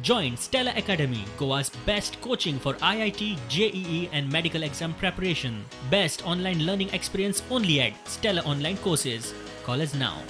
Join Stellar Academy, Goa's best coaching for IIT, JEE and medical exam preparation. Best online learning experience only at Stellar Online Courses. Call us now.